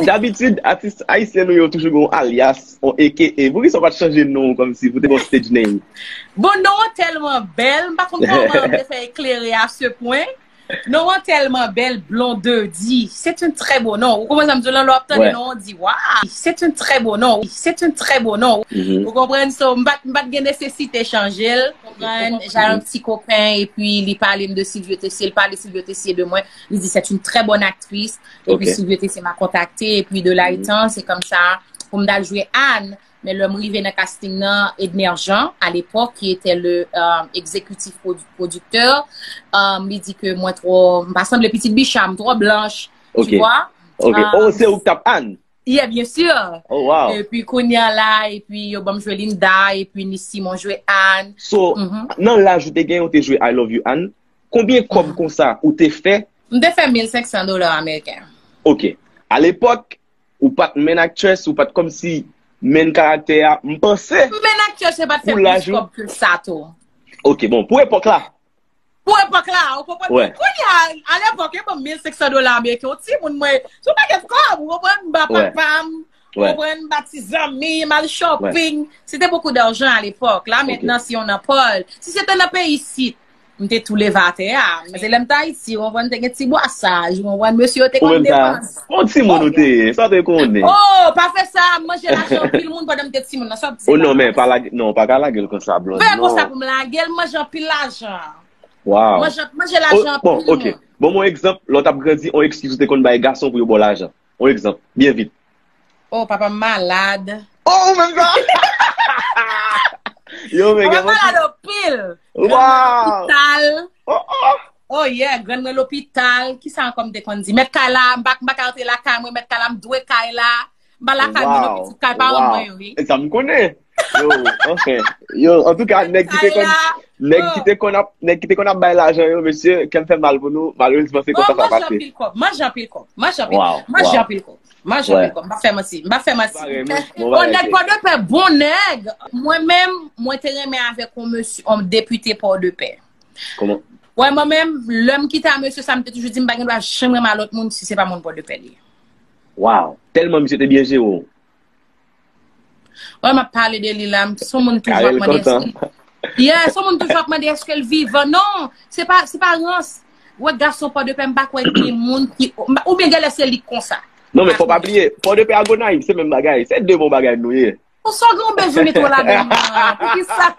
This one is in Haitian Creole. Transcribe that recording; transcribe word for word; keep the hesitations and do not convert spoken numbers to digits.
Dabitid, atis ayisyen nou yo toujou gen yon alyas, yon A K A. Poukisa w pa t chanje non w kòmsi pou te gen yon stage name? Bon, non an tèlman bèl, m pa konn kòman m te fè eklere a se pwen. Non an tèlman bèl, Blondedy. C'est un très beau nom. Ou konprann sa m di w lan, lè w ap tande non an, w di, waw, c'est un très beau nom. C'est un très beau nom. Ou konprann? So, m pa t m pa t gen nesesite chanje l. Konprann? J'ai un petit copain, epi li pale m de Silvio Tessier, li pale Silvio Tessier de mwen. Li di, c'est une très bonne actrice. Epi Silvio Tessier m'a contacté, epi de là étant, c'est comme ça pou m t al jwe Anne. Men lè m rive nan casting nan, Edner Jean, à l'époque, qui était le euh, exécutif produ- producteur, euh, li di ke mwen twò, m pa sanble pitit bicha, m twò blanch, Ok. tu vois. Ok. Ah, Oh, se ou k t ap Anne? Yeah, bien sûr. Oh, wow. Epi kounye a la, epi yo ban m jwe Linda, epi Nice Simon jwe Anne. So, nan laj ou te gen, ou te jwe I Love You Anne. Konbyen kòb konsa ou te fè? M te fè mil senk san dola ameriken. Ok. Alepòk, ou pa t main actress, ou pa t kòmsi main karaktè a. M panse, Main actress, se pa t fè Pou laj plis ou? Kòb ke sa tou. Ok, bon, pou epòk la. Pou epòk la, ou konprann? Wè. Kounye a, alepòk, yo ban m mil senk san dola ameriken, yon timoun mwen, se yon pakèt kòb, ou konprann? M ba Wè. Papa m, ou Wè. konprann? M ba ti zanmi m, al shopping. C'était beaucoup d'argent à l'époque. Là, maintenant, si on en parle, si c'était dans pays ici, m te tou leve atè a. Men se lè m t Ayiti, ou konprann, te gen ti bwasaj, ou konprann, mesye yo te Ou konn menm sa, depanse. yon timoun ou te ye, sa te konnen. Oh, pa fè sa, m manje lajan anpil moun pandan m te timoun nan, sa w ap di Oh la. Non, men pa lage, non, pa ka lage l konsa, Blonde. Fè konsa Non. Pou m lage l, manje anpil lajan. Wow. Manje, manje lajan Oh, bon, anpil ok. moun. Bon, mwen egzanp, lè w t ap grandi, yon eskiz ou te konn bay gason pou yo ba w lajan. Yon egzanp, byen vit. Oh, papa m malad. Oh, ou menm sa? Yo, men Papa gen m malad anpil. Wow. Lopital. Oh, oh. Oh yeah, grann mwen lopital. Kisa ankò m te konn di? Mèt kay la, m pa m pa ka rantre lakay mwen, mèt kay la, m dwe kay la. M pa lakay moun, Wow. Pitit kay paran Wow. mwen yo, wi. E sa m konnen. Yo, anfen. Yo, antouka, nèg ki te Kay konn la. nèg ki Oh. te konn ap nèg ki te konn ap bay lajan yo, mesye, kè m fè mal pou nou, malerezman se Bon, konsa sa manje pase. Anpil kòb. Manje anpil kòb. Manje anpil. Wow, Manje wow. Anpil kòb. Manje Ouais. Anpil kòb. M pa fè manti. M pa fè manti. Pareil, mwen, mwen Oh, pareil. Nèg Pòdepè, bon nèg. Mwen menm, mwen te renmen avèk yon mesye, yon depite Pòdepè. Kòman? Wè, mwen menm, lè m kite a mesye sa, m te toujou di m pa gen dwa janm renmen a lòt moun si se pa moun Pòdepè li ye. Wow. Tèlman misye te byen jere w. Wè, m ap pale de li la, m- son moun toujou ap Karel mande kontan. Èske yeah, son moun toujou ap mande èske l vivan. Non, se pa, se pa rans. Wè, gason Pòdepè, m pa kwè gen moun ki, oubyen genlè se li k konsa. Non, men fò pa bliye, Pòdepè a Gonayiv, se menm bagay. Se de bon bagay nou ye. Ou sa gen yon bezwen mete w ladan mwen? Poukisa?